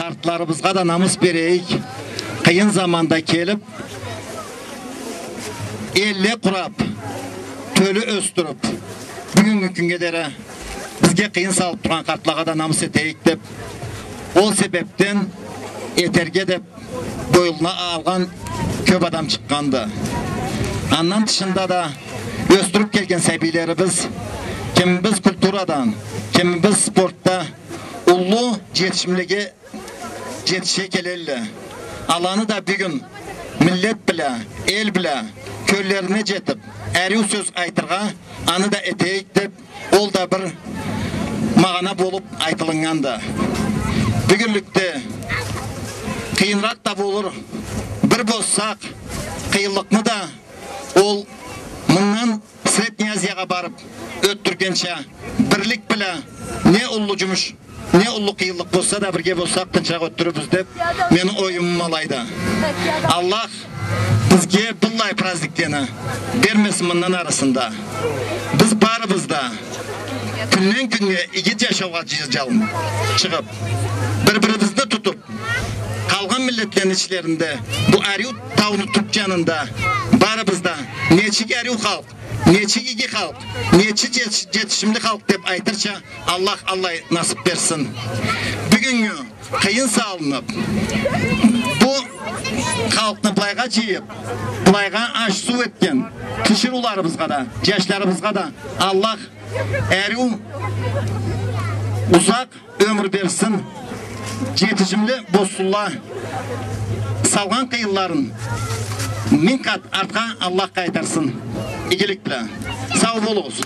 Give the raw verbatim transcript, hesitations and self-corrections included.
Къартларыбызгъа да намыс берейик. Къыйын заманда келип, элле къурап, тёлю ёсдюрюп, бюгюннгю кюннге дери бизге къыйын салып тургъан къартлагъа да намыс этейик деп, ол себепден этерге деп боюнуна алгъан кёп адам чыкъгъанды. Андан тышында да ёсдюрюп келген сабийлерибиз, кимибиз культурадан, кимибиз спортда уллу жетишимлеге жетише келелле. Аланы да бюгюн миллет бла, эл бла кёллерине жетип, ариу сёз айтыргъа, аны да этейик деп, ол да бир магъана болуп айтылыннганды. Бюгюнлюкде къыйыныракъ да болур, бир болсакъ, къыйынлыкъны да ол мындан Средний Азиягъа барып ётдюргенча, бирлик бла не уллу жумуш, не уллу къыйынлыкъ болса да, бирге болсакъ, тынчыракъ ётдюрюрбюз деп, мени оюмум алайды. Аллах бизге быллай праздниклени бермесин мындан арысында. Биз барыбыз да кюнден кюннге иги жашаугъа жы-, жалын чыгъып, бир-бирибизни тутуп, къалгъан миллетлени ичлеринде бу ариу тауну тюп жанында барыбыз да нечик ариу халкъ, нечик иги халкъ, нечик жет-, жетишимли халкъ деп айтырча, Аллах аллай насып берсин. Бюгюннгю къыйын салынып, бу халкъны былайгъа жыйып, былайгъа аш-суу этген тиширыуларыбызгъа да, жашларыбызгъа да Аллах ариу, узакъ ёмюр берсин, жетишимли болсунла, салгъан къыйынларын минг къат артха Аллах къайтарсын. Игилик бла. Сау болугъуз.